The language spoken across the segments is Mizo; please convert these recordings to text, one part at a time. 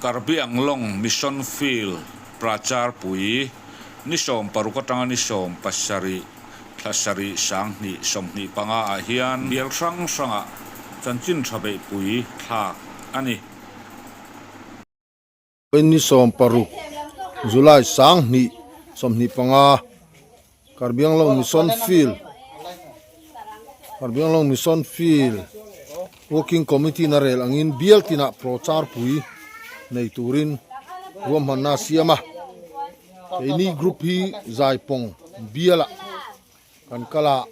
Karbi Anglong Mission Field Pracharpui ni 16 atanga ni 17 thla sarih 2025 ah hian bial hrang hrangah chanchin tha beihpui thlak a ni. Ni 16 July 2025 Karbi Anglong Mission Field Karbi Anglong Mission Field Working Committee na rel angin bial tinah prochar pui nei turin ruahmanna a siam a keini group hi Zaipawng bialah kan kal a.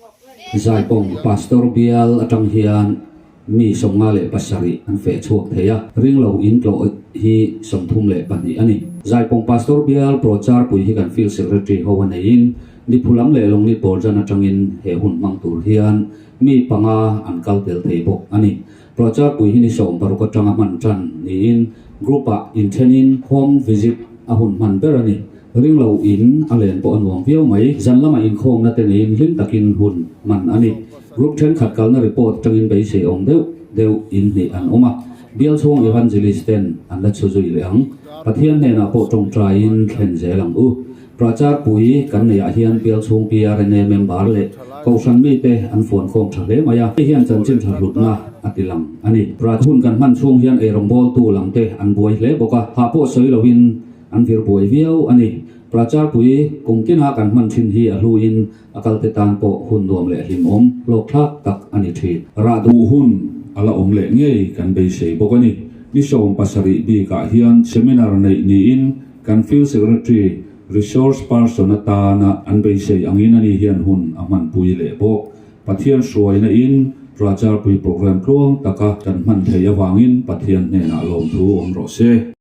Zaipawng Pastor bial atang hian mi 57 an feh chhuak thei a, ringlo in tlawh hi 32 a ni. Zaipawng Pastor bial prochar pui hi kan Field Secretary ho a neiin Niphu lam leh Longni Pawljan atangin he hun hmang tur hian Mi panga an kal tel thei bawk a ni. Pracharpui hi ni 16 atanga hman tan niin group-ah inthenin home visit a hun hman ber a ni. Ringlo in a len pawh a nuam viau mai. Zan lamah inkhawmna te neiin hlim takin hun hman a ni. Group thenkhat kalna report atangin beisei awm deuh deuh in hnih an awm a. Bial chhung Evangelist ten an la chhu zui leh ang. Pathian hnenah pawh tawngtaiin thlen zel ang u. Pracharpui kan neihah hian bial chhung PRNA member leh Kohhran mite an fuankhawm tha hle mai a, hei hian chanchin tha hlutna a ti lang a ni. Prach hun kan hman chhung hian eirawngbawltu lamte an buai hle bawk a, hah pawh sawi loin an vir buai viau a ni. Pracharpui kum tina kan hman thin hi a hluin a kalte tan pawh hun nuam leh hlimawm hlawkthlak tak a ni thin. Rah duh hun a la awm leh ngei kan beisei bawk a ni. Ni 17 bikah hian seminar neih niin Kan Field Secretary, Resource Person atana an beisei angin ani hian hun a hmanpui leh bawk. Pathian hruaina in Pracharpui Programme tluang taka kan hman theih avangin Pathian hnenah lawmthu awm rawh se.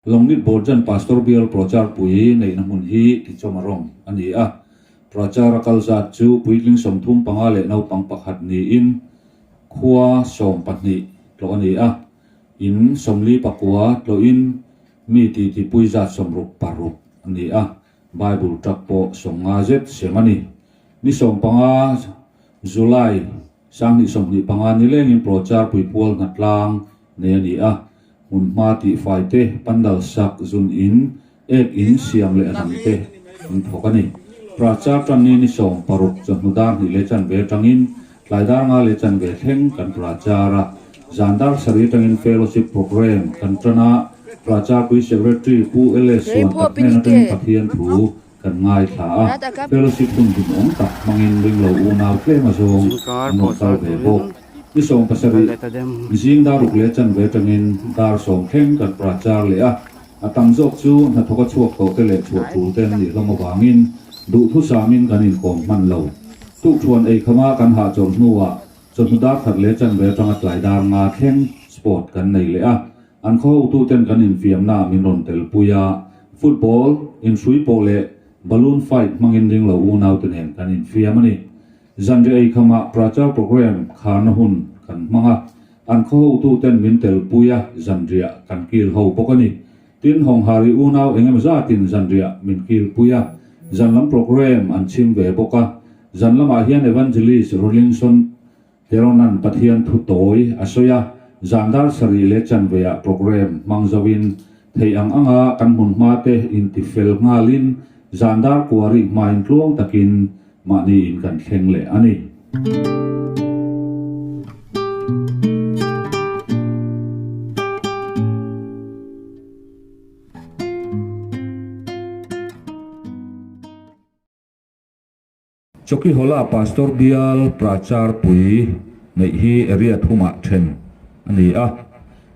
Longnit Borjan Pastor Bial Pracharpui neihna hmun hi tichawm a rawng a ni a. Prachar a kal zat chu puitling 35 leh naupang pakhat niin khua 12 tlawh a ni a, in 49 tlawhin mi titipui zat 66 a ni a, Bible tap pawh 50 zet sem a ni. Ni 15 July 2025 nilengin Prochar Puipual hnatlang nei a ni a, hmunhma tihfai te, pandal sak, zun in, Ek in siam leh a dang te an thawk a ni. Prachar tan ni ni 16 chawhnu dar hnih leh chanve atangin tlai dar nga leh chanve thleng kan prachar a. Zan dar sarih atangin fellowship programme kan tan a, Pracharpui Secretary Pu LS chuan kan hnen atangin Pathian thu kan ngaithla a. Fellowship hun hlimawm tak hmangin ringlo unau tlem azawng an rawn kal ve bawk. Ni 17 zing dar ruk leh chanve atangin dar 10 thleng kan prachar leh a. A tam zawk chu hnathawk a chhuak tawh te leh chhuah tul te an nih hlawm avangin duhthusamin kan inkawm hman lo. Tukthuan ei khama kan hahchawlh hnuah chawhnu dar khat leh chanve atanga tlai dar nga thleng sport kan nei leh a. An khaw hotuten kan infiamnaah min rawn telpui a, football, inhrui pawh leh balloon fight hmangin ringlo unaute nen kan infiam a ni. Zanriah ei khamah Prachar Programme kharna hun kan hmang a, an khaw hotuten min telpui a, zanriah kan kil ho bawk a ni. Tin, Honghari unau eng emaw zatin zanriah min kilpui a, zan lam programme an chhim ve bawk a. Zan lamah hian Evangelist Rollinson Teronan Pathian thu tawi a sawi a, zan dar sarih leh chanveah programme hmang zoin theih ang anga kan hmun hma te intifel nghalin zan dar kuari hmain tluang takin Mahni in kan thleng leh a ni. Chawkihola Pastor Bial Prachar pui neih hi area thumah then a ni a.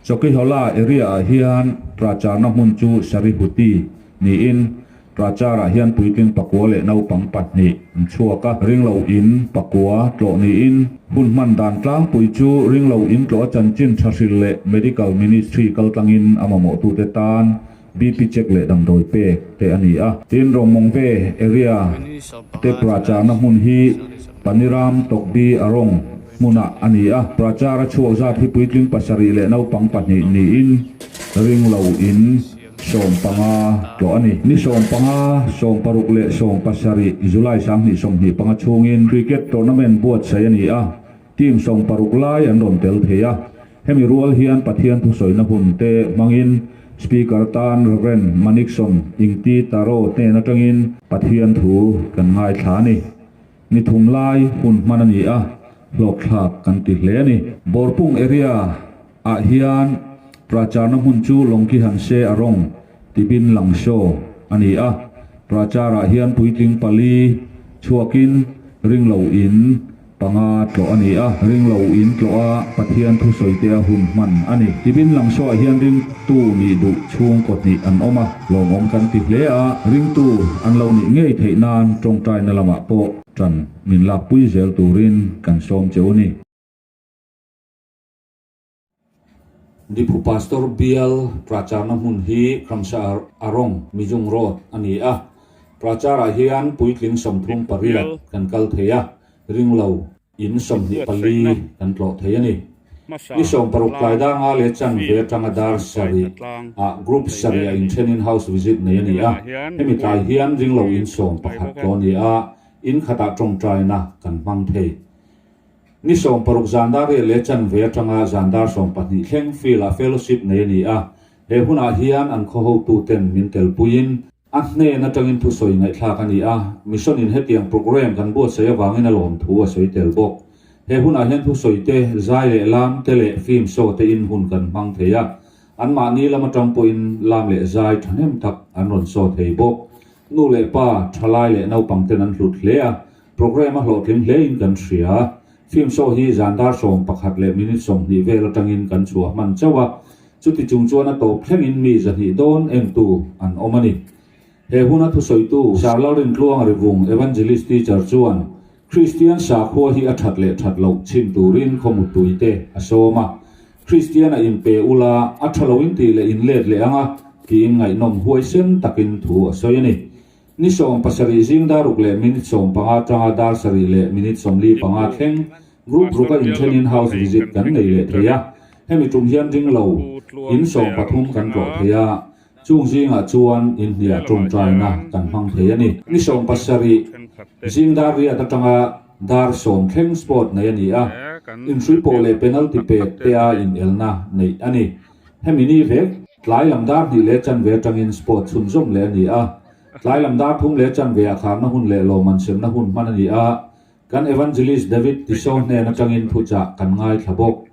Chawkihola area ah hian Pracharna hmun chu Sarihuti niin Pracharah hian puitling pakua leh naupang pahnih an chhuak a, ringlo in pakua tlawh niin hun hman dan tlangpui chu ringlo in tlawh a chanchin tha hril leh Medical Ministry kaltlangin a mamawhtute tan BP check leh damdawi pek te a ni a. Tin, Rawngmawngve area te Pracharna hmun hi Paniram Tokbi Arong hmunah a ni a. Prachar a chhuak zat hi puitling pasarih leh naupang pahnih niin ringlo in 15 tlawh a ni. Ni 15, 16 leh 17 July 2025 chhungin Cricket Tournament buatsaih a ni a, team 16 lai an rawn tel thei a. Hemi rual hian Pathian thusawina hun te hmangin Speaker tan Rev. Manikson Ingti Taro hnen atangin Pathian thu kan ngaithla a ni. Ni thum lai hun hman a ni a, hlawkthlak kan ti hle a ni. Bawrpung area ah hian Pracharna hmun chu Lawngki Hanse a rawng Tibin Langshaw a ni a, Prachar ah hian puitling pali chhuakin ringlo in panga tlawh a ni a, ringlo in tlawh a Pathian thusawi te a hun hman a ni. Tibin Langshaw ah hian ringtu nih duh chhungkaw hnih an awm a, lawmawm kan ti hle a, ringtu an lo nih ngei theih nan tawngtaina lamah pawh tan min lakpui zel turin kan sawm che u ni. Diphu Pastor Bial Pracharna hmun hi Kramsa Arong Mijung Road a ni a. Pracharah hian puitling 38 kan kal thei a, ringlo in 24 kan tlawh thei a ni. Ni 16 tlai dar nga leh chanve atanga dar sarih ah group sarih ah inthenin house visit nei a ni a. Hemi tlai hian ringlo in 11 tlawh a ni a, in khatah tawngtaina kan hmang thei. Ni 16 zan dar riat leh chanve atanga zan dar 12 thleng field ah fellowship nei a ni a, he hunah hian an khaw hotuten min telpuiin a hnen atangin thusawi ngaihthlak a ni a, mission in hetiang programme kan buatsaih avangin a lawm thu a sawi tel bawk. He hunah hian thusawi te, zai leh lam te leh film show te in hun kan hmang thei a, anmahni lam atang pawhin lam leh zai thahnem tak an rawn show thei bawk. Nu leh pa, thalai leh naupang ten an hlut hle a, Programme a hlawhtling hle in kan hria. Film show hi zan dar 11 leh minute 20 vel atangin kan chhuah hman chauh a, chuti chung chuan a tawp thlengin mi 200 dawn entu an awm a ni. He huna thusawitu Sarlalrintluang Rivung Evangelist Teacher chuan Kristian sakhua hi a that leh that loh chhin turin khawmuttui te a sawm a. Kristian a inpe ula a tha loin tih leh inlet leh anga tiin ngaihnawm huaisen takin thu a sawi a ni. Ni 17 zing dar ruk leh minute 15 atanga dar sarih leh minute 45 thleng group ruka inthenin house visit kan nei leh thei a, hemi tum hian ring lo in 13 kan tlawh thei a, chung zingah chuan inhniah tawngtaina kan hmang thei a ni. Ni 17 zing dar riat atanga dar 10 thleng sport nei a ni a, inhrui pawh leh penalty pek te a inelna neih a ni. Hemi ni vek, tlai lam dar hnih leh chanve atangin sport chhunzawm leh a ni a. Tlai lam dar thum leh chanve ah kharna hun leh lawmman semna hun hman a ni a. Kan Evangelist David Tiso hnen atangin thuchah kan ngaithla bawk.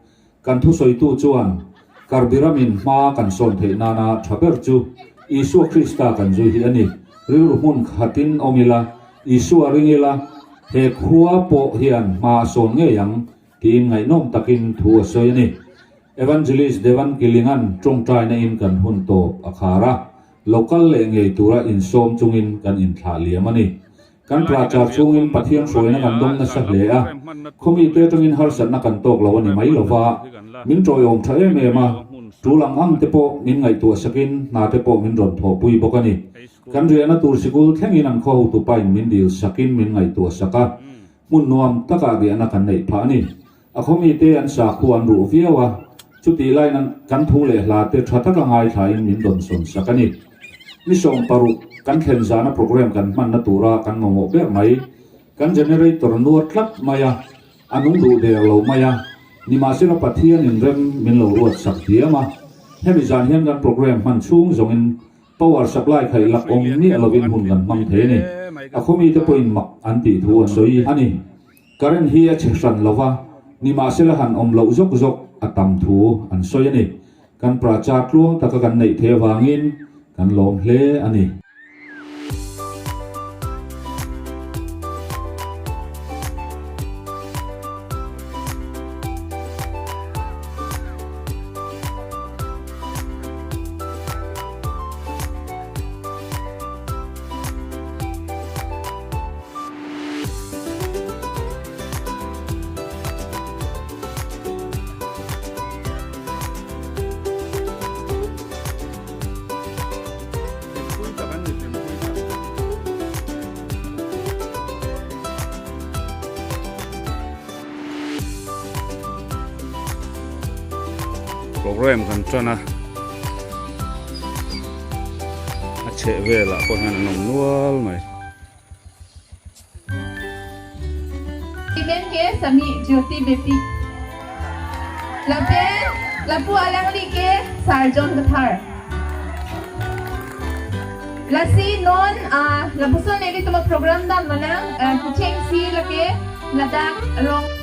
Kan thusawitu chuan, Karbiramin hma kan sawn theih nana tha ber chu Isua Krista kan zui hi a ni. Rilru hmun khatin awm ila, Isua ring ila, he khua pawh hian hma a sawn ngei ang tiin ngaihnawm takin thu a sawi a ni. Evangelist Devan Kilingan tawngtaina in kan hun tawp a khar a, local leh ngei tura insawm chungin kan inthlah liam a ni. Kan prachar chhungin Pathian hruaina kan dawng nasa hle a, khawmi te atangin harsatna kan tawk lo a ni mai lova, min tawiawm tha em em a, tul ang ang te pawh min ngaihtuah sakin hna te pawh min rawn thawhpui bawk a ni. Kan riahna tur sikul thlengin an khaw hotupain min dil sakin min ngaihtuah sak a, hmun nuam takah riahna kan neih phah a ni. A khawmite an sakhua an ruh viau a, chutih laiin an kan thu leh hla te tha taka ngaithlain min rawn sawn sak a ni. Ni 16 kan thlen zana programme kan hmanna tura kan mamawh ber mai, kan generator nuar tlat mai a, a nung duh der lo mai a, nimahsela Pathianin rem min lo ruat sak diam a, hemi zan hian kan programme hman chhung zawngin power supply khaih lak awm miah lovin hun kan hmang thei a ni. A khawmite pawhin mak an tih thu an sawi a ni. Current hi a chhe hran lova, nimahsela han awm loh zawk zawk a tam thu an sawi a ni. Kan prachar tluang taka kan neih theih avangin kan lawm hle a ni. Program kan tan a a chheh velah pawh hian an awm nual mai. Event ke Sami Jyoti Beti Lapen. Lapu Alang Like Sir John Kathar. Lasi non Lapuson eli tuma program dan manang Kucheng si lake Ladakh rong.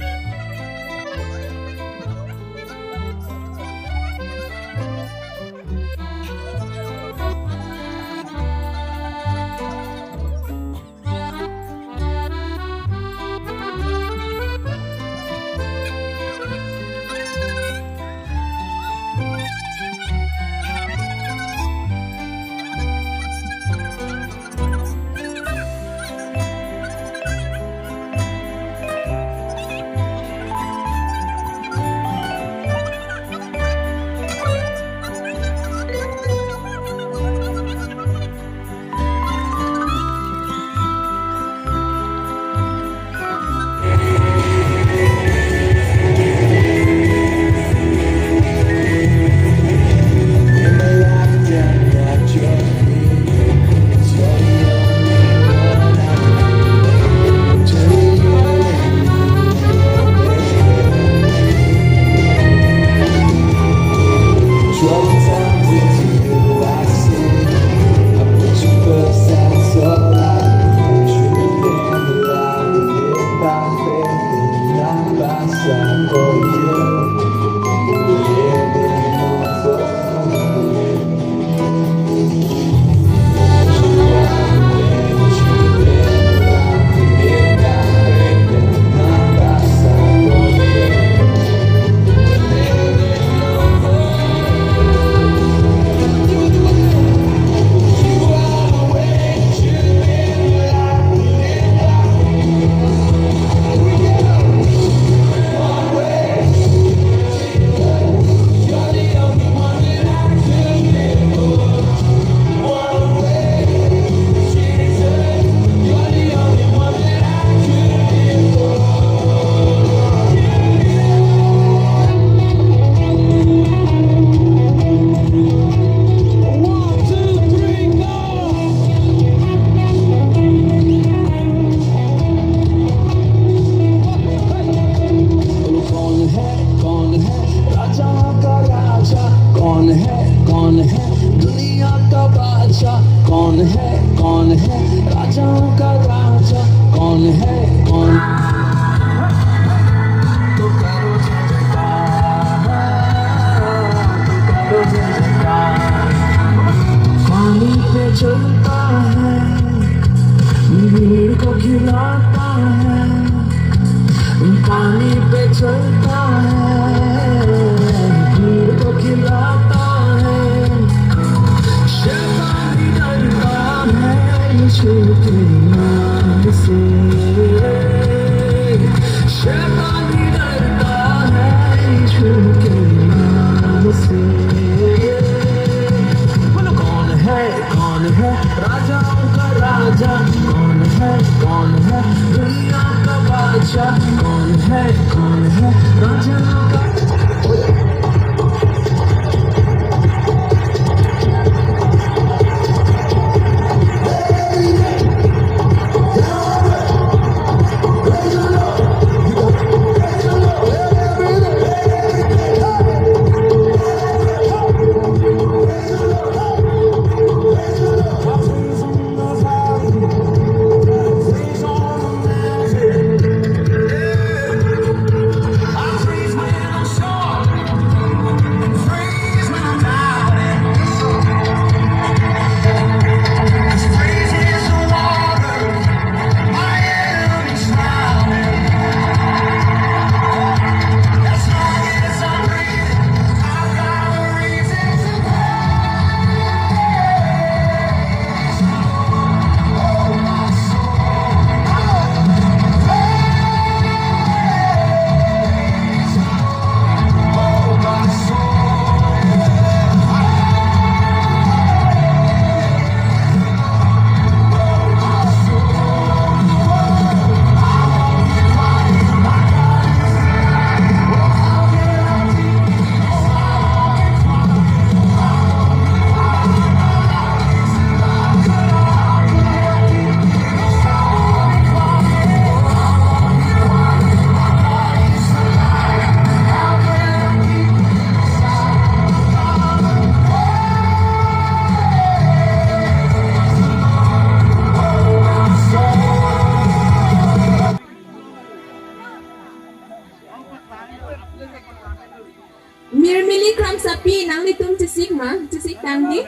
Mirmili kram sapi nang ni tum chisik ma chisik tang di.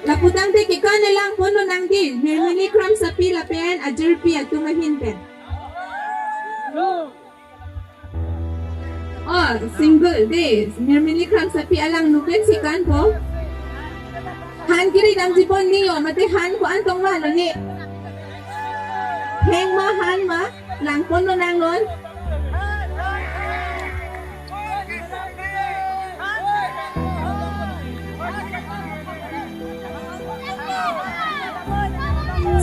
Laputang te kikan na lang puno nang di. Mirmili kram sapi lapen ajerpi atum hin pen. Oh, single day. Mirmili kram sapi alang nuken sikan po. Han kiri dang jipon niyo mate han ko antong ma no ni. Heng ma han ma lang pono nang non.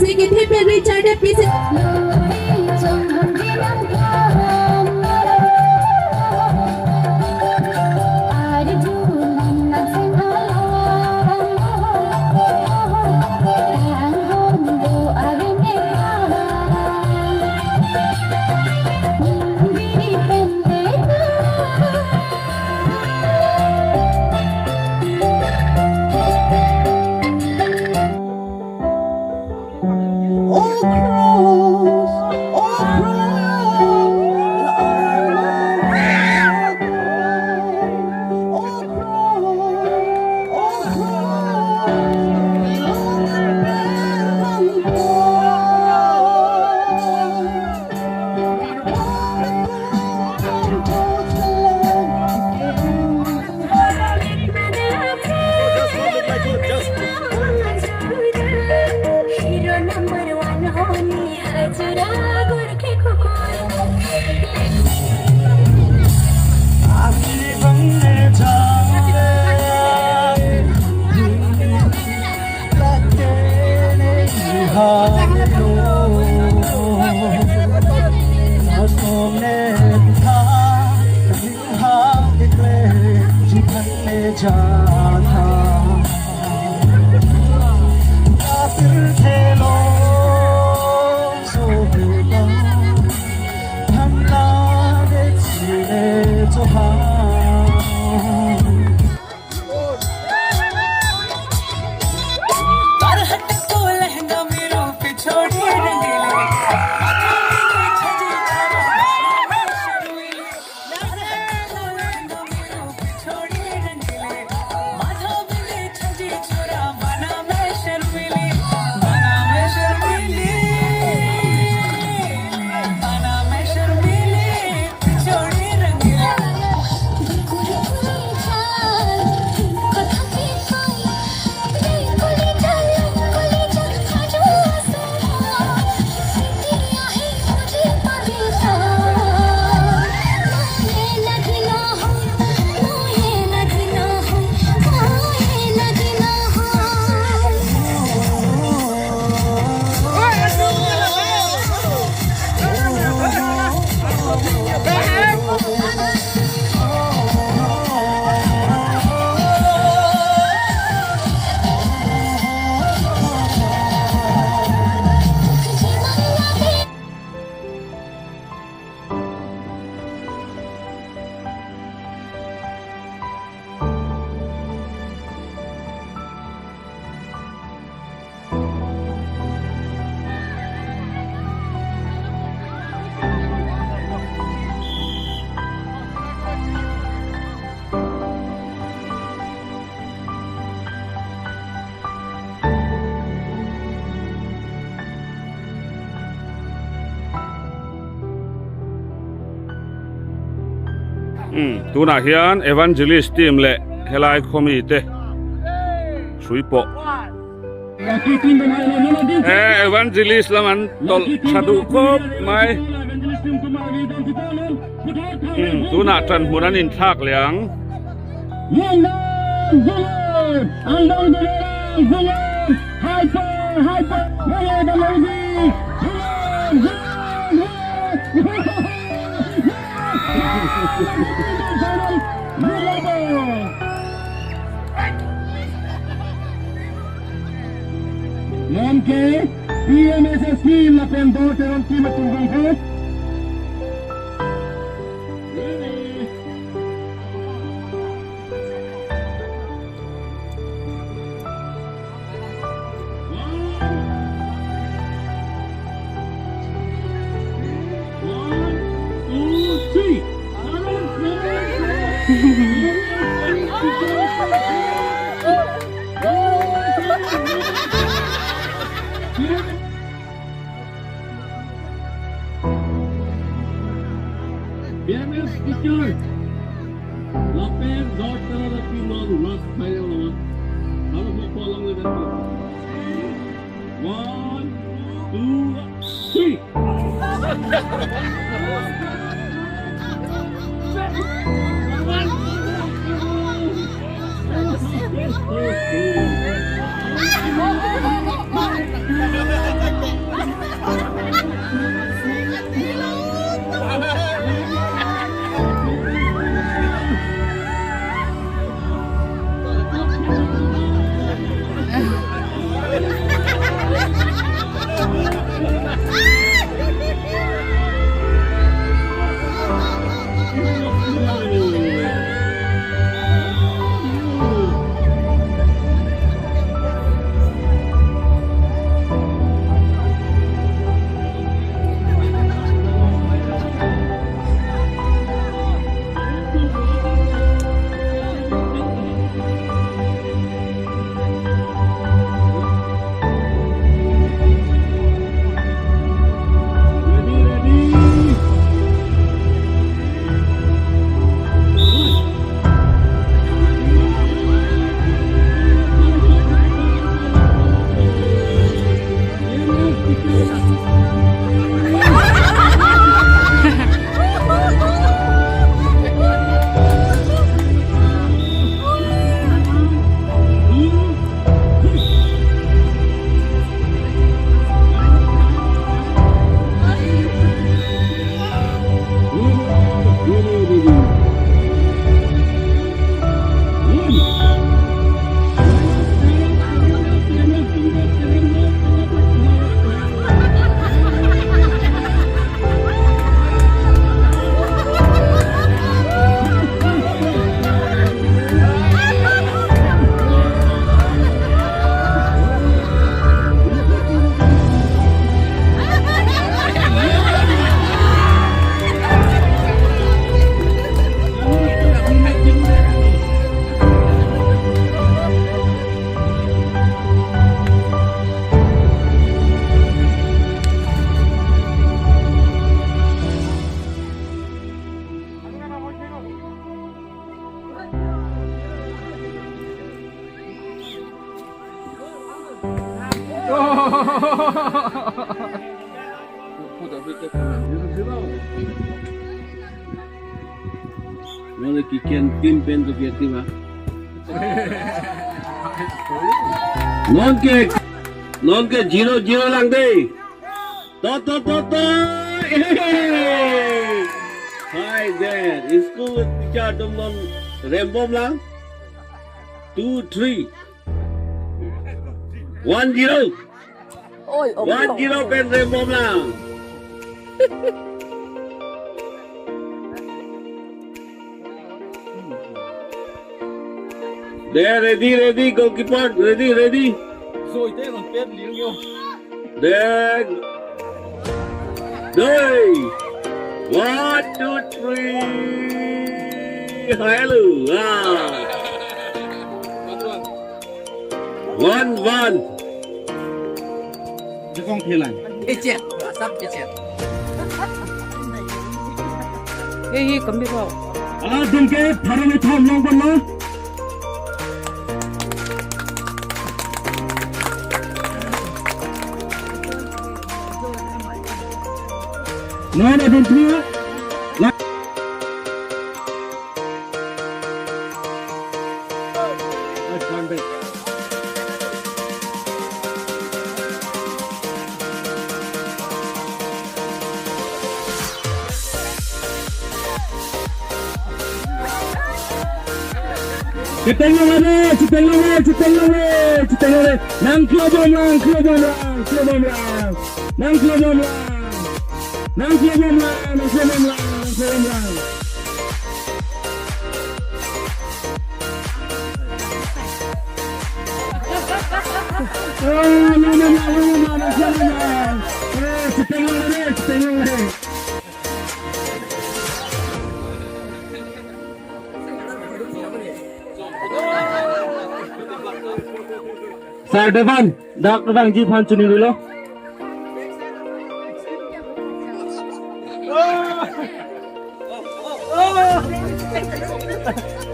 Sige, Tipe Richard, pisi. Tunah hian Evangelist team leh helai khaw mite hrui pawh he Evangelist lam an tawlh tha duh khawp mai tunah tan hmun an inthlak leh ang. Non ke zero zero lang de. To to to to. Hi there. School teacher dum non rembom lang. 2 3 1 0. 1 0 pen rembom lang. There ready ready goalkeeper ready ready. Rồi thế còn pet liếng vô. There. Đây. 1 2 3. Hello. Ah. 1 1. Chứ không thì lành. Hey, cầm đi vào. À, đừng cái thằng này thòng long con nó. Nói là đừng thua. Chitengare, nang klobom lang, klobom lang, klobom lang, nang klobom lang, nang klobom lang, nang klobom lang, nang klobom lang. Oh, no, no, no, no, no, no, no, no. Eh, chitengare, chitengare. Sir Devan, dak rang ji phan chuni rilo.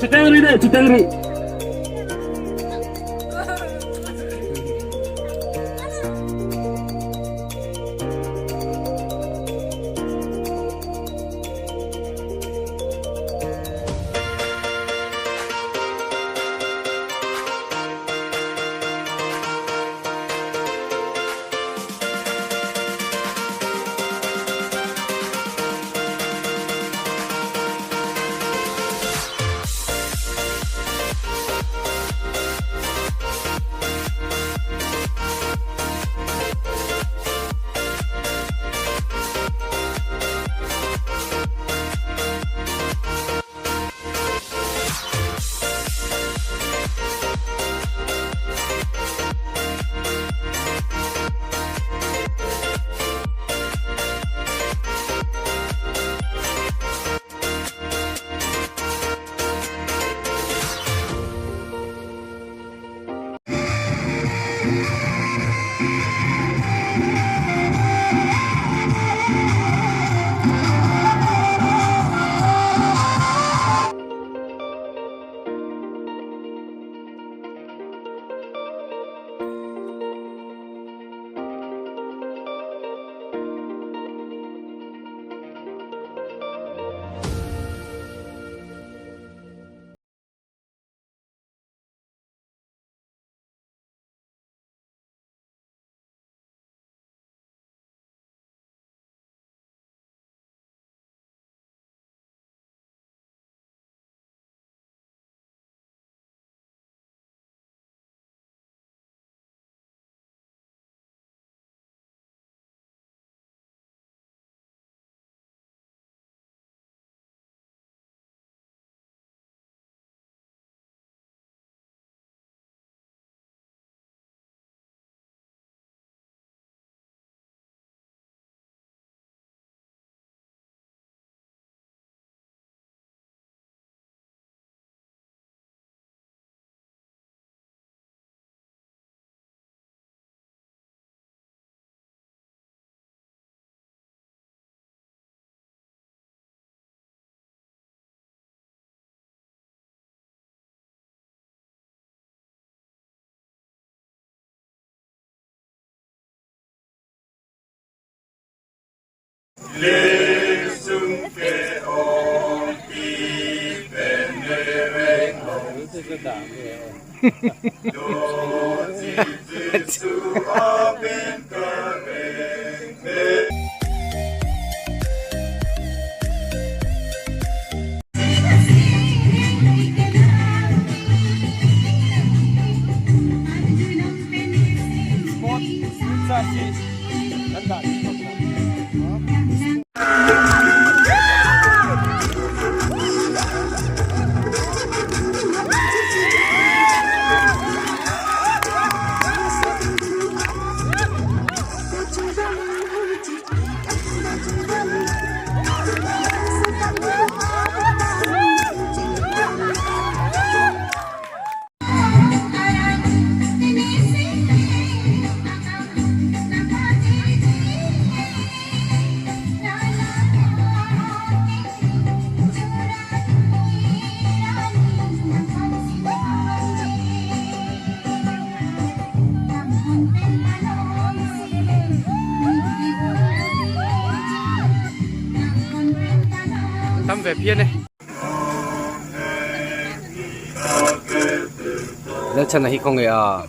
Chuteng ri deh, chuteng ri. Tam ve phian e. Lalchhana hi khawnge a.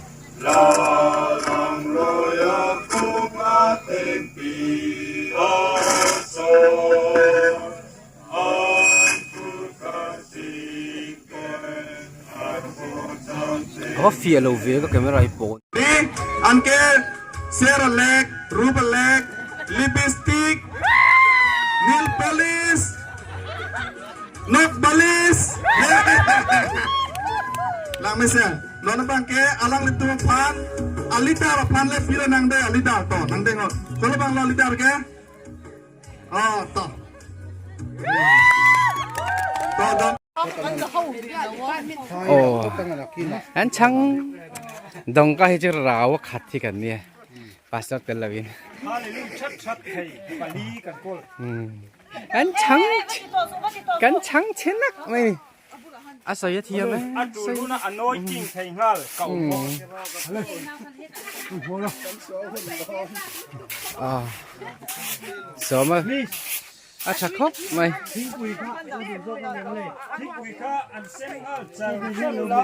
A va fiah lo ve ka camera hi pawn. Anke Seralek, Rubalek, Lipstick, Nail Polish, Nok Balis. Lang mese, nona bang ke alang litu phan, alita ra phan le pira nang de alita to nang de ngot. Kolo bang lo alita ke? Oh to. To to. Aw an chhang dawng ka hi chu rau a khat hi kan nia pastor tel lovin. Kan chhang kan chhang chhe nak mai ni. A sawi a thiam e. A tul huna a nawi king thei nghal ka awm bawk. Ah. Sawma a tha khawp mai. Thingpui kha thingpui kha an sem nghal char char la.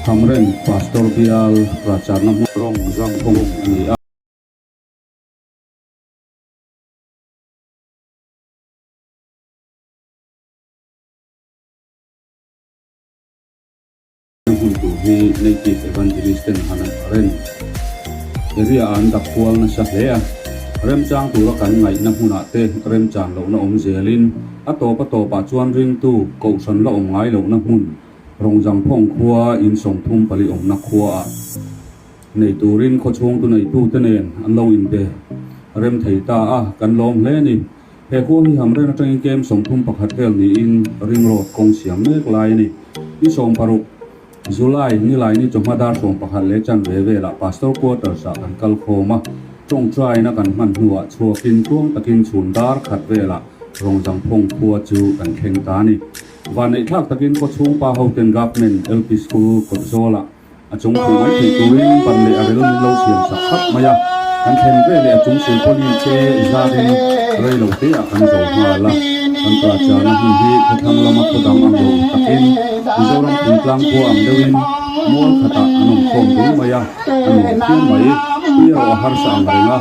Hamren Pastor Bial Pracharna hmun rawng zam kawng a ni a. Hmun tur hi Native Evangelist ten han ren area ah an dap kual nasa hle a, remchang tura kan ngaihna hmunah te remchan lohna awm zelin a tawp a tawpah chuan ringtu kohhran la awm ngai lohna hmun Rawngzangphawng khua in 34 awmna khuaah nei turin khawchhung tu neitute nen an lo inbe rem thei ta a, kan lawm hle a ni. He khua hi Hamren atangin kem 31 vel niin ring road kawng siam mek lai a ni. Ni 16, July, Nilaini chawhma dar 11 leh chanve velah Pastor Quarters ah kan kal khawm a, tawngtaina kan hman hnuah chhuakin tluang takin chhun dar khat velah Rawngzangphawng khua chu kan thleng ta a ni. Vanneihthlak takin khawchhung pa hoten Government LP School kawtzawlah A chung phui mai thei turin ban leh a rel min lo siam sak khap mai a, kan thlen ve leh a chung sil pawhin che zarin rei lo te ah kan zo nghal a, kan ta chana hmun hi khawthlang lama khaw dang ang lo takin Mizoram thingtlang khua ang deuhin mual khatah an awm khawm dul mai a, a nuam phian mai. Tui erawh a harsa ang reng a,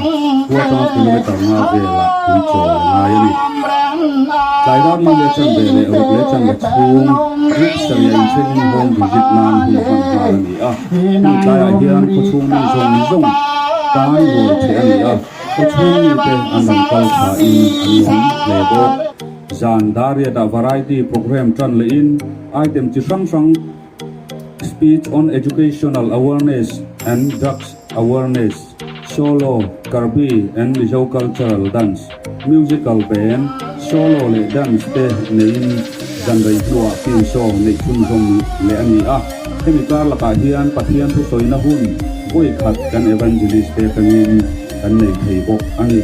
khua atanga kilometer nga velah tui chawl a ngai a ni. Tlai dar ni leh chanve leh ruk leh chanve chhung group sarih inthenin home visit nan hun hman nghal a ni a. Hemi tlaiah hian khawchhung mi zawng zawng tan ruai theih a ni a, khawchhung mite an rawn kal thain an lawm hle bawk. Zan dariatah variety programme tan lehin item chi hrang hrang Speech on Educational Awareness and Drugs Awareness, Solo, Karbi and Mizo Cultural Dance, Musical Band, Solo leh Dance te neiin zan rei hnuah film show neih chhunzawm leh a ni a. Hemi kar lakah hian Pathian thusawina hun vawi khat kan Evangelist te atangin kan nei thei bawk a ni.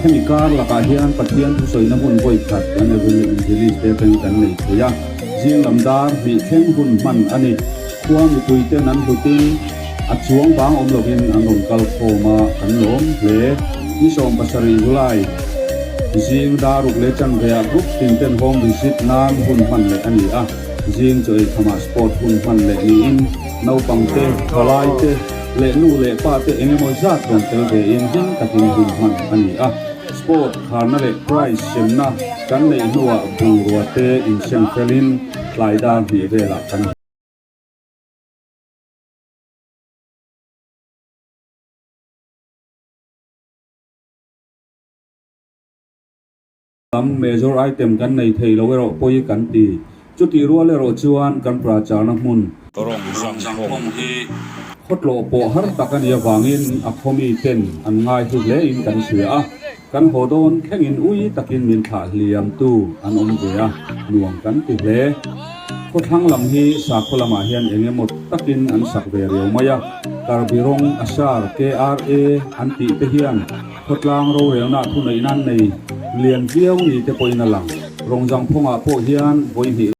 Hemi kar lakah hian Pathian thusawina hun vawi khat kan Evangelist te atangin kan nei thei a. Zing lam dar hnih thleng hun hman a ni. Khua mipuiten an hlutin a chuang bang awm lovin an rawn kal khawm a, kan lawm hle. Ni 17 July zing dar ruk leh chanveah group tin ten home visit nan hun hman leh a ni a. Zing chaw ei khamah sport hun hman leh niin naupang te, thalai te leh nu leh pa te eng emaw zat rawn tel vein hlim takin hun hman a ni a. Sport kharna leh prize semna kan neih hnuah bungrua te insem felin tlai dar hnih velah kan Tam major item kan nei thei lo erawh pawi kan ti. Chutih rual erawh chuan kan pracharna hmun. Rawng zangphawng hi khawtlawh pawh har tak a nih avangin a khawmi ten an ngai hlu hle in kan hria a, kan haw dawn thlengin ui takin min thlah hliam tu an awm ve a, nuam kan ti hle. Khawthlang lam hi sakhaw lamah hian eng emaw takin an sak ve riau mai a, Karbi rawng, Asar, KRA an tih te hian khawtlang rorelna thuneihna an nei lian viau ni te pawhin a lang. Rawng zangphawngah pawh hian vawi hnih.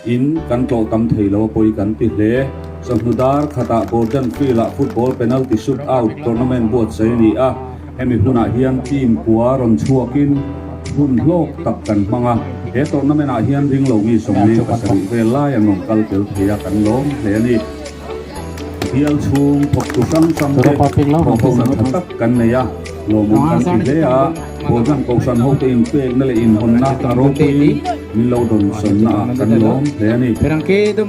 In kan tlawh tam thei lo a pawi kan ti hle. Chawhnu dar khatah Gordon Field-ah football penalty shoot out tournament buatsaih a ni a, hemi hunah hian team kua rawn chhuakin hun hlawk tak kan hmang a. He tournament-ah hian ringlo mi 47 vel lai an rawn kal tel thei a, kan lawm hle a ni. Bial chhung thawktu hrang hrang te thawhhona tha tak kan nei a, lawmawm kan ti hle a, Bawlhlan Kohhran hote inpekna leh inhawnna a ropuiin min lo dawnsawnna ah kan lawm hle a ni.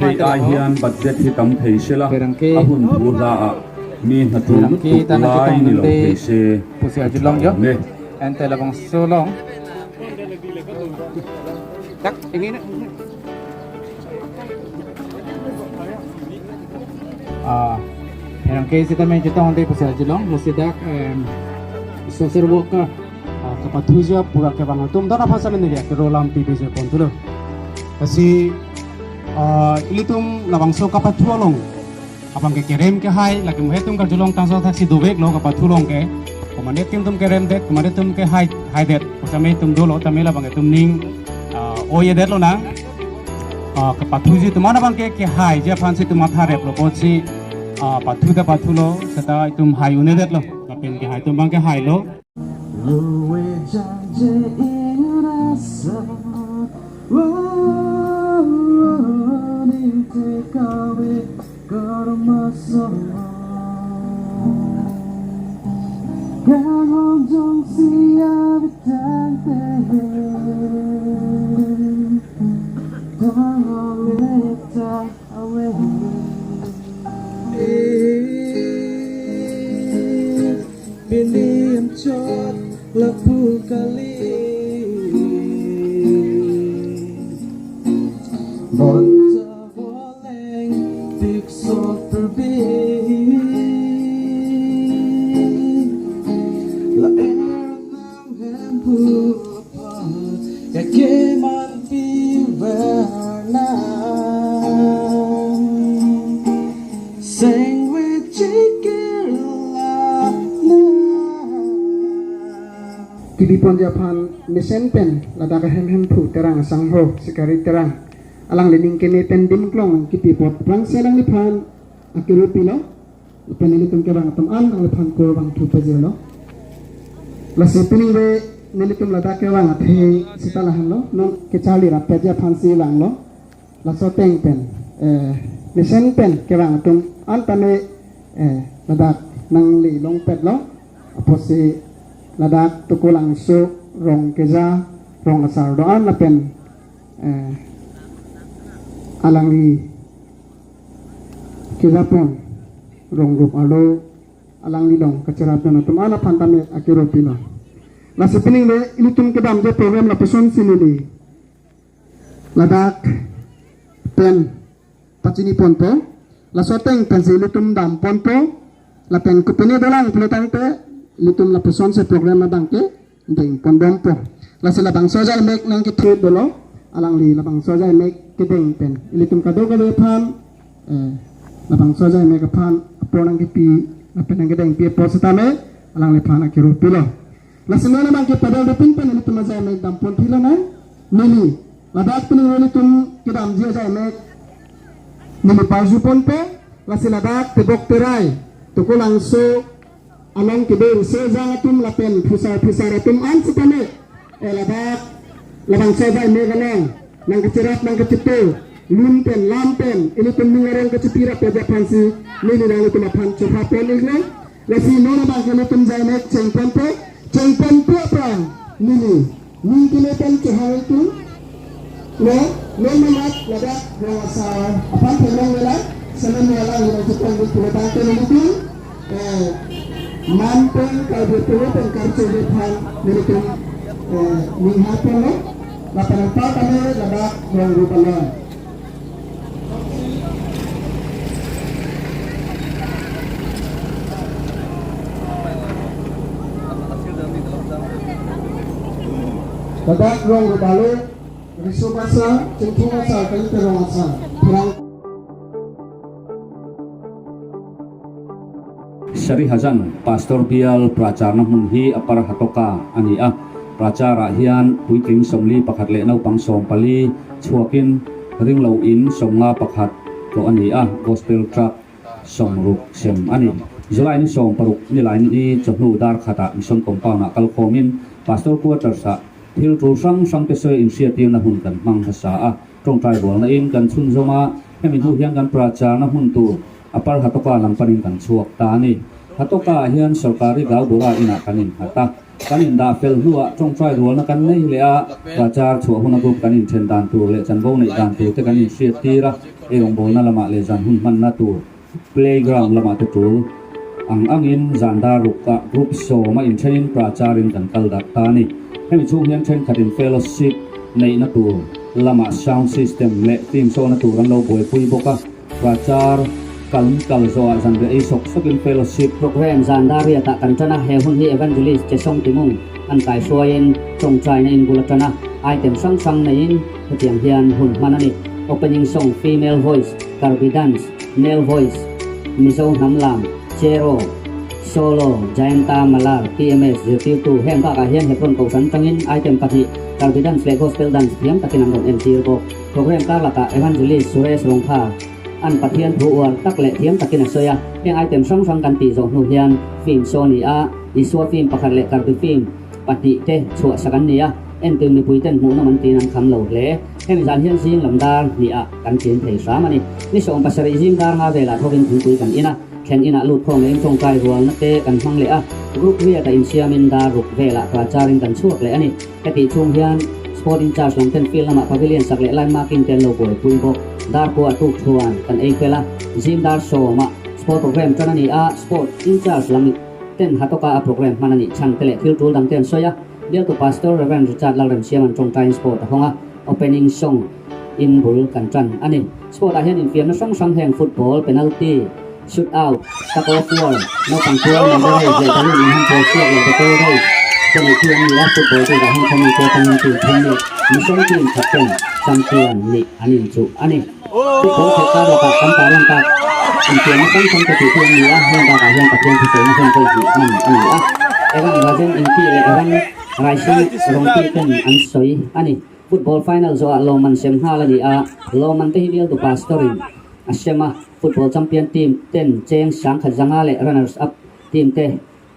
Hei ai hian budget hi tam thei se la, a hun thu hla ah mi hna tul lutuk lai ni lo thei se a tha awm e. Herangke si tamen chita honde pasal jilong lasidak social worker kapathuja pura ke bang tum dana phasa men ya ke rolam pi beje pontulo kasi ilitum labangso kapathualong abang ke kerem ke hai lagi muhetum kar julong tangso thaksi dobek lo kapathulong ke komane tim tum kerem det komane tum ke hai hai det pasame tum dolo tamela bang tum ning oye det lo na pathu ji tumana bang ke ke hai je phan si tum matha rep lo pochi pathu da pathu lo sata tum hai une det lo pen ke hai tum bang ke hai lo. Mission pen ladaka hem hem phu terang sang ho sikari terang alang lening kene pen dim klong kipi pot rang selang li phan akiru pilo pen ni tum ke bang tum an ang phan ko bang thu pe lo la se pining re nilitum ladaka bang the sitala han lo non ke chali ra pe ja phan si lang lo la so teng pen mission pen ke bang tum an tane ladak nang li long pet lo aposi ladak tukulang su rong keza rong asar doan la pen alang li keza pon rong rup alo alang li long kacerap na tum ala pantame akiro pilo la sepining le ilitum kedam je program la peson sinili ladak pen pacini ponpo la soteng pen silitum dam ponpo la pen kupini dolang pelutang te litum la peson se program la bangke deng pondompo la sila bang soja mek nang ke thut dolo alang li la bang soja mek ke deng pen litum kado ka phan la bang soja mek phan aponang ke pi la pen ke deng pi positame alang li phan akiru pilo la sila bang ke padal de pin pen litum aja mek dam pon philo na nili la dak pin litum ke dam jia ja mek nili parju pon pe la sila dak te bok terai tukulang so along ke ber se jangatum lapen phusar phusar atum an sitame eladak labang sojai megalong nang kecerat nang kecitu lun pen lam pen ini tum mingarong kecipira peja pansi nili nang tum apan chopa pen igle lasi nona bang ke tum jai mek cheng pen pe cheng pen pe prang nili ning kile pen chehang tu no no mamat ladak rawasa apan penong wala sanan wala nang cetong tu bang ke nili mampen kalbetulo pen karce depan nilitum ninghapono lapan kami ladak rong rupalon. Ladak rong rupalo risubasa cengkungasa kaliterongasa perang. Sari Hazan Pastor Bial Pracharna hmun hi apar hatoka ani a Prachara hian puitling 41 leh naupang 14 chhuakin Ringlo in 51 tlawh a ni a, Gospel Tract 60 sem a ni. July ni 16 nilaini chawhnu dar khatah Mission Compound-ah kalkhawmin Pastor Quarters-ah thil tul hrang hrangte sawi inhriattirna hun kan hmang hmasa a, tawngtai rualna in kan chhunzawm a, hemi hnu hian kan pracharna hmun tur Upper Hatoka lam panin kan chhuak ta a ni. Hatoka-ah hian Sarkari Gaubura inah kan innghat a. Kan indah fel hnuah tawngtai rualna kan nei leh a, prachar chhuah huna group kan inthen dan tur leh chanvo neih dan tur te kan inhriat tir a, eirawng bawlna lamah leh zan hun hmanna tur playground lamah te tul ang angin zan dar rukah group sawma inthenin pracharin kan kal darh ta a ni. Hemi chhung hian thenkhatin fellowship neihna tur lamah sound system leh film show-na tur an lo buaipui bawk a. Prachar kal kal zawhah zanriah ei sawk sawkin fellowship. Program zan dar riatah kan tan a, he hun hi Evangelist Chesong Timung an kaihruaiin tawngtaina in bul a tan a, item hrang hrang neiin hetiang hian hun hman a ni, Opening song, Female voice, Karbi dance, Male voice, Mizo hnam lam, Chero, Solo, Jayanta Malar, PMS, zirtirtu, heng bakah hian Hebron Kohhran tangin item pahnih, Karbi dance leh Gospel dance thiam takin an rawn entir bawk. Program kar lakah Evangelist Suresh Rongkha an Pathian thu uar tak leh thiam takin a sawi a, heng item hrang hrang kan tih zawh hnu hian film saw a ni a, Isua film pakhat leh Karbi film pahnih te chhuah sak an ni a, entir mipui ten hmuhnawm an tiin an kham lo hle. Hemi zan hian zing lam dar hnih ah kan tlin thei hram a ni. Ni 17 zing dar nga velah thovin thingpui kan in a, thlen inah lut khawng leh in tawngtai rualna te kan hmang leh a, group riat a insiamin dar ruk velah pracharin kan chhuak leh a ni. Hetih chhung hian Sport in charge lam ten field lamah pavilion sak leh line marking te an lo buaipui bawk. Dar pawh a tuk thuan kan ei fel a, zing dar sawmah sport program tan a ni a, sport in charge lam ten ha tawka a program hman a nih chhan te leh thil tul dang te an sawi a. Bialtu Pastor Rev Richard Lalremsiam an tawngtaiin sport a hawng a, opening song in bul kan tan a ni. Sport ah hian infiamna hrang hrang heng football, penalty, shoot out, tug of war, naupang kual, marble race leh balloon inham pawl chhuak leh bottle race te neih thu an ni a, football bikah hian khawmi te atangin team thum leh mission team khat ten champion nih an inchuh a ni. Football khelh kar lakah kan tarlan tak infiamna hrang hrang te tih thu an ni a, heng bakah hian Pathian thusawiina hun vawi hnih hman a ni a, Evan Rajen Inti leh Evan Raising Rongti ten an sawi a ni. Football final zawhah lawmman sem nghal a ni a, lawmman te hi bialtu Pastor in a sem a, football champion team ten cheng 1500 leh runners up team te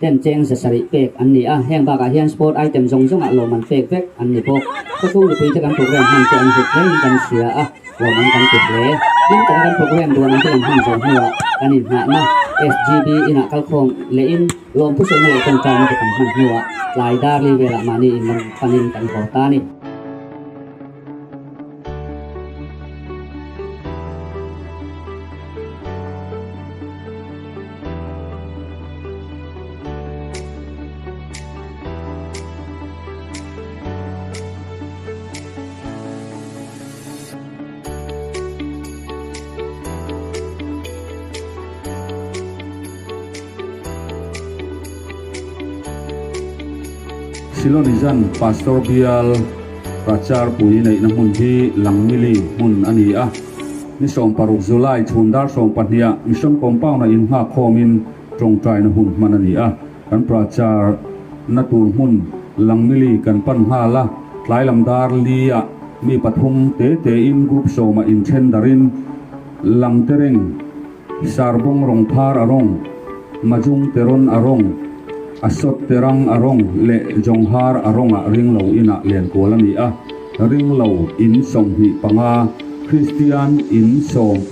ten cheng 700 pek an ni a, heng bakah hian sport item zawng zawngah lawmman pek vek an ni bawk. Khawchhung mipui te kan program hman te an hlut hlein kan hria a, lawmman kan ti hle. Hlim taka kan program duan ang te kan hman zawh hnuah kan inhnahna SGB inah kalkhawm lehin lawm thusawina leh tawngtaina te kan hman hnuah tlai dar li velah mahni in lam panin kan haw ta a ni. Silonizan Pastor Bial Prachar pui neihna hmun hi Langmili hmun a ni a. Ni 16 July chhun dar 12 ah Mission Compound-ah innghak khawmin tawngtaina hun hman a ni a. Kan Prachar na tur hmun Langmili kan pan nghal a, tlai lam dar li ah mi pathum te tein group sawmah inthen darin Langtereng, Sarbawng rawng phar a rawng, Majung terawn a rawng, Asawt terang a rawng leh Jonghar a rawngah ringlo inah lenkual a ni a, ringlo in 25, Kristian in 12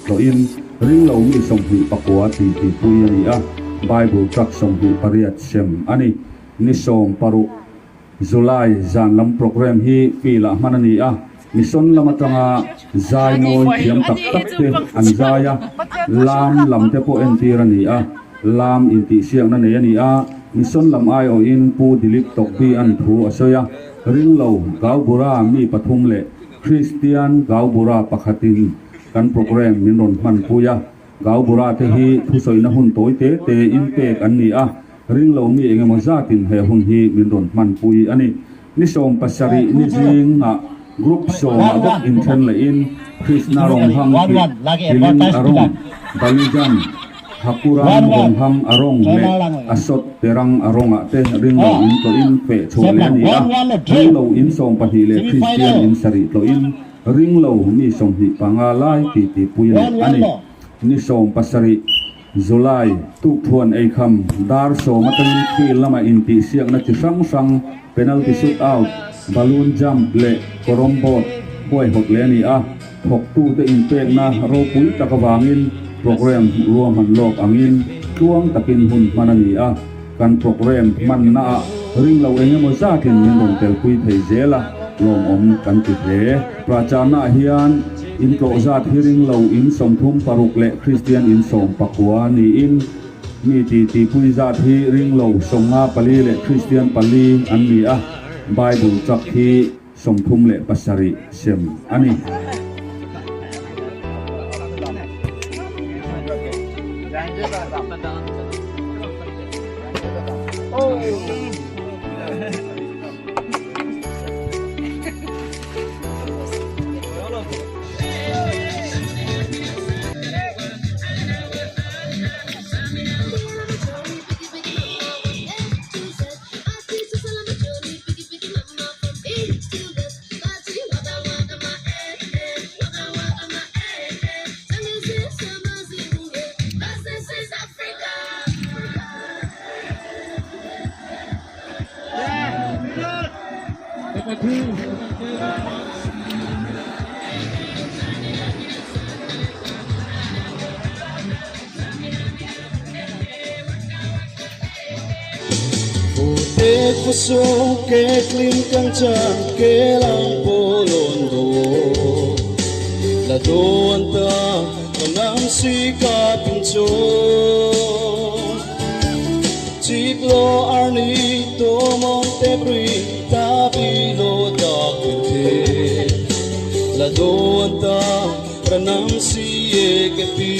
tlawhin ringlo mi 29 ti tihpui a ni a, Bible tract 28 sem a ni. Ni 16 July zan lam program hi field-ah hman a ni a, mission lam atanga zai mawi thiam tak tak te an zai a, lam lam te pawh entir a ni a, lam intihsiakna nei a ni a, mission lam aiawhin Pu Dilip Tokbi an thu a sawi a, Ringlo Gaubura mi pathum leh Kristian Gaubura pakhatin kan program min rawn hmanpui a. Gaubura te hi thusawina hun tawi te te in pek an ni a, ringlo mi engemaw zatin he hun hi min rawn hmanpui a ni. Ni 17 ni zingah group sawmah bawk inthen lehin Krishna rawnghang tih Hiling a rawng, Balijan, Hakuram rawnghang a rawng leh Asot Terang a rawngah te ringlo in tlawhin feh chhuah leh a ni a, ringlo in 12 leh Kristian in sarih tlawhin. Ringlo mi 25 lai titipui leh a ni. Ni 17 July tukthuan eikham dar 10 atangin field lama intihsiakna chi hrang hrang penalty shoot out, balloon jump leh carrom board huaihawt leh a ni a. Thawktute inpekna ropui tak avangin programme ruahman lawk angin tluang takin hun hman a ni a. Kan programme hmannaah ringlo eng emaw zatin min rawn telpui thei zel a, lawmawm kan ti hle. Pracharnaah hian intlawh zat hi ringlo in 36 leh Kristian in 19 niin mi titipui zat hi ringlo 54 leh Kristian pali an ni a, Bible chak hi 37 sem a ni. Ke klim kang chan ke lang polondo la doan ta kanang si ka pincho chiklo arni to monte pri ta bilo ta kete la doan ta pranam si ke pi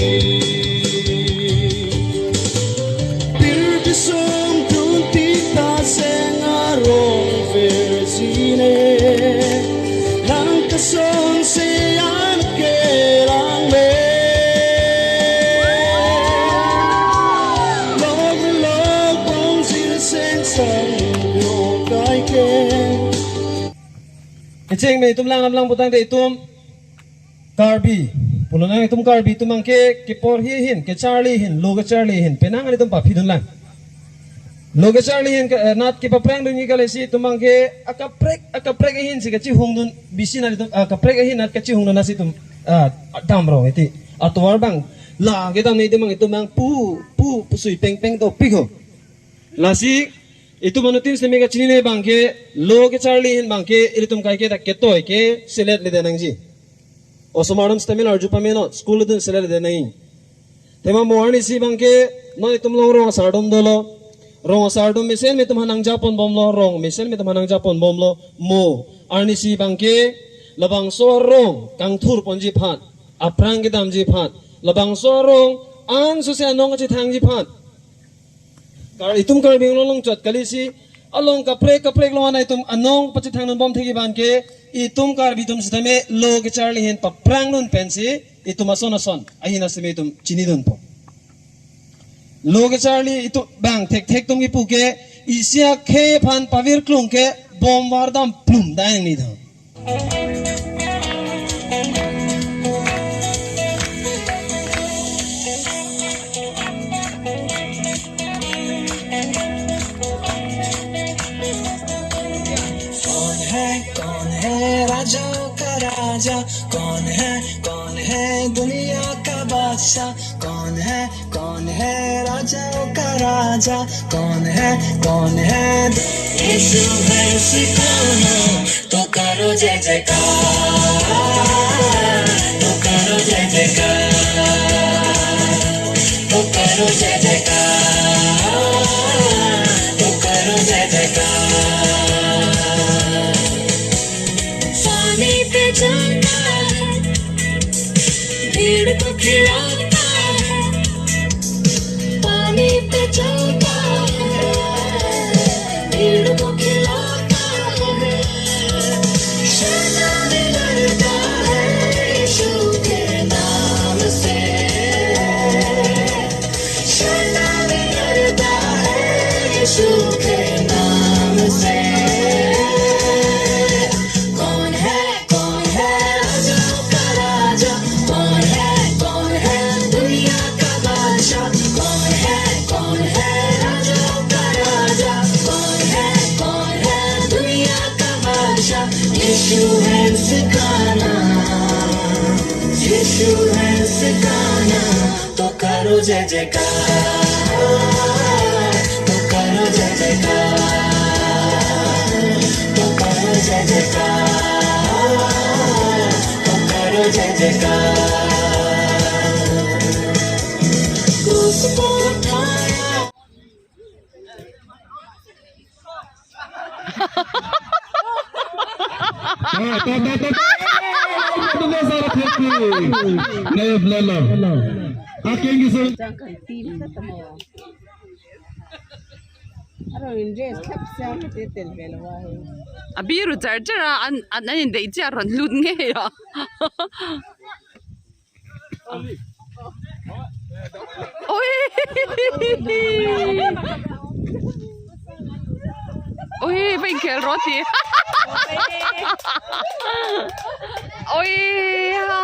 Cheng me tum lang lam lang butang te itum Karbi pulunang itum Karbi tumang ke ke por hi hin ke Charlie hin lo ke Charlie hin penang ani tum pa phidun lang lo ke Charlie hin nat ke paprang dun ni kale si tumang ke akaprek hin si ke chi hung dun bisi na itum akaprek hin nat ke chi hung dun nasi tum dam ro iti atwar bang la ke tam ni tumang itumang pu pu pusui peng peng to pikho lasi itu manutin se mega chini bangke lo ke Charlie hin bangke ilitum kai ke tak ke toy ke select le denang ji osomaram stamil arju pameno school dun select le denang tema moarni si bangke no itum long rong sardom dolo rong sardom misen me tum hanang japon bomlo rong misen me tum hanang japon bomlo mo arni si bangke labang so rong kang thur ponji phat aprang ke dam ji phat labang so rong an su se anong chi thang ji phat kar itum kar bing long chot kali si along kaprek long anai tum anong pachi thang nun bom thegi ban ke itum kar bitum sitame lo ke Charlie hen paprang nun pensi itum ason ason ahina sime itum chini dun po lo ke Charlie itu bang thek thek tum ki pu ke isia khe phan pavir klung ke bom wardam plum dai ni tha. राजाओं का राजा कौन है दुनिया का बादशाह कौन है राजाओं का राजा कौन है यीशु है सिखाना तो करो जय जयकार तो करो जय जयकार तो करो जय जयकार तो करो जय जयकार। पानी पे चलता है भीड़ को खिलाता है पानी पे चलता है भीड़ को खिलाता है शैतान डरता है यीशु के नाम से शैतान डरता है यीशु के नाम से। कौन है Yeshu है सिखाना, यीशु है सिखाना, तो करो जय जयकार, तो करो जय जयकार, तो करो जय जयकार, तो करो जय जयकार। उसको उठाया। A biru char char a an an an indeih chiah rawn lut ngei a. Oi oi va inkhel rawh a ti oi ha.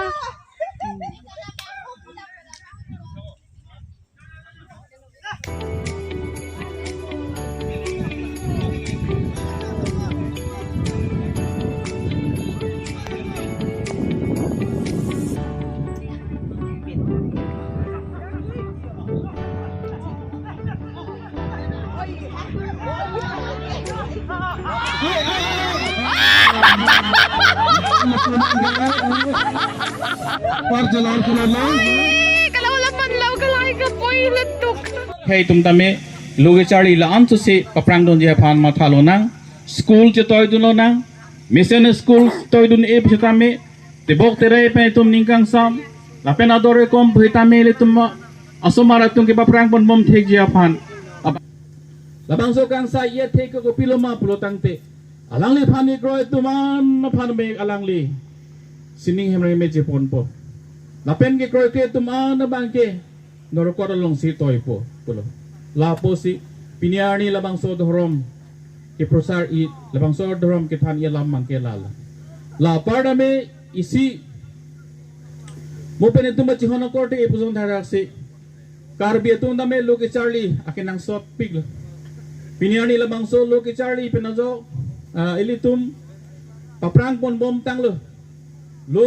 Hei tum tame loge chali la an chu se paprang don je phan ma thalo nang school che toy dun lo nang mission school toy dun e phi tame te bok te re pe tum ningkang sam la pen adore kom phi tame le tum asomara tum ke paprang pon bom thek je phan la bang so kang sa ye thek ko piloma pulotang te alang le phan ni kroi tuman phan me alang le sining hemre me je pon po la pen ke kroi ke tuman bang ke norokor long si toy po pulo la po si piniarni labang so dhorom ke prosar i labang so dhorom ke than ye lam mang ke lal la parda me isi mo pene tumba chihono korte e puzon dharak si karbi tum da me loke charli akinang so pig piniarni labang so loke charli penajo ilitum paprang pon bom tanglo lo.